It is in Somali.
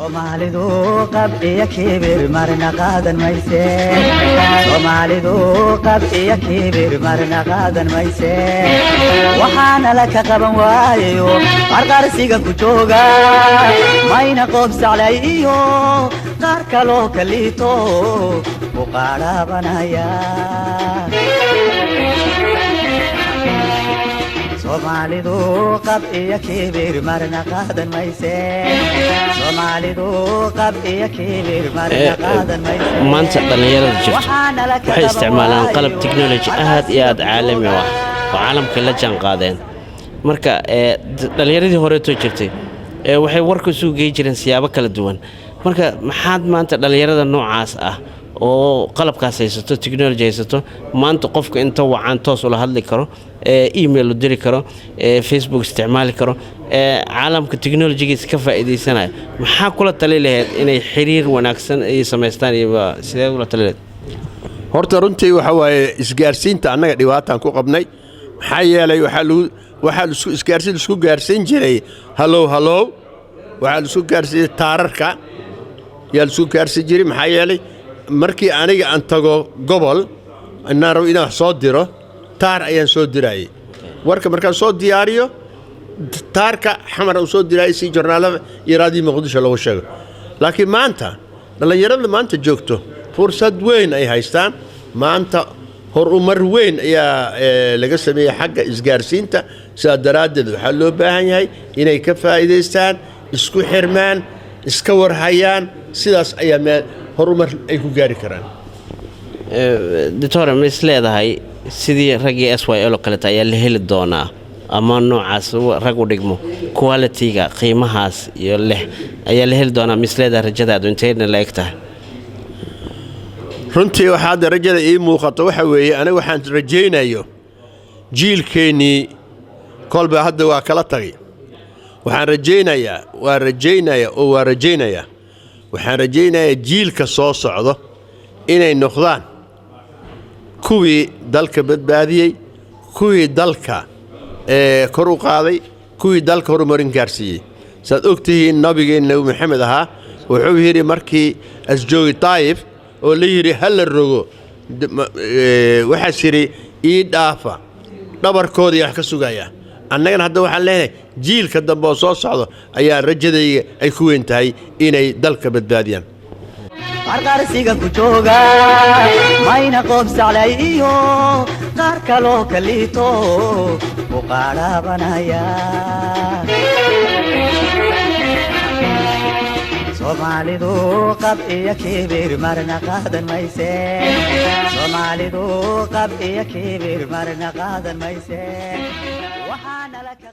Soomaalidu qab iyo kibir marna qaadan mayse. Soomaalidu qab iyo kibir marna qaadan mayse. Waxaana la ka qaban waayayo qarqarsiga ku jooga, mayna qoob saclay iyo qaar kaloo kaliito ku qaadhaabanaya. Soomaalidu qab iyo kibir marna qaadan mayse. Soomaalidu qab iyo kibir marna qaadan mayse. Maanta dhallinyarada jirto waxay isticmaalaan qalab technology aad iyo aad caalami u ah oo caalamka la jaan qaadeen. Marka dhallinyaradii horeetoo jirtay waxay warka isugu gey jireen siyaabo kala duwan. Marka maxaad maanta dhallinyarada noocaas ah oo qalabkaas haysato, technology haysato, maanta qofka inta wacan toos ula hadli karo, email u diri karo, Facebook isticmaali karo, caalamka technologygiisa ka faa'iidaysanaya, maxaa kula tali lahayd inay xiriir wanaagsan ay samaystaan iyo sidee ula tali lahayd? Horta runtii waxa waaye, isgaarsiinta annaga dhibaataan ku qabnay. Maxaa yeelay, waxaa lagu waxaa laisku isgaarsiin laisku gaarsiin jiray hello hello, waxaa laisku gaarsiiyey taararka yaa laisku gaarsiin jiray. Maxaa yeelay, markii aniga aan tago gobol inaan rabo inaan wax soo diro, taar ayaan soo diraayey. Warka markaan soo diyaariyo, taarka Xamar uu soo diraayay si jornaalada iyo Raadiyo Muqdisho lagu sheego. Laakiin maanta dhallinyarada maanta joogto fursad weyn ay haystaan. Maanta horumar weyn ayaa laga sameeyey xagga isgaarsiinta. Sidaa daraaddeed waxaa loo baahan yahay inay ka faa'iidaystaan, isku xirmaan, iska warhayaan. Sidaas ayaa meel horumar ay ku gaari karaan. Doctor, ma is leedahay sidii raggii SYL oo kaleeta ayaa la heli doonaa ama noocaas rag u dhigmo quality-ga qiimahaas iyo leh ayaa la heli doonaa? Ma is leedahay? Rajadaadu intayna la eg tahay? Runtii waxaa hadda rajada ii muuqato waxa weeye, aniga waxaan rajaynayo jiilkeennii kolba hadda waa kala tagay. Waxaan rajaynayaa, waa rajaynayaa oo waa rajaynayaa, waxaan rajaynayaa jiilka soo socdo inay noqdaan kuwii dalka badbaadiyey, kuwii dalka kor u qaaday, kuwii dalka horumarin gaarsiiyey. Saad og tihiin, nabigeen Nebi Maxamed ahaa wuxuu yidhi markii asjoogi Taayif oo la yidhi ha la rogo, waxaas yidhi: "Ii dhaafa, dhabarkoodii wax ka sugaya." Annagana hadda waxaan leenahay jiilka dambe oo soo socdo ayaa rajadayga ay ku weyn tahay inay dalka badbaadiyaan. Qarqarsiga ku jooga mayna qoob saclay iyo qaar kaloo kaliito ku qaadhaabanaya. Soomaalidu qab iyo kibir marna qaadan mayse. Soomaalidu qab iyo kibir marna qaadan mayse. Waxaana la ka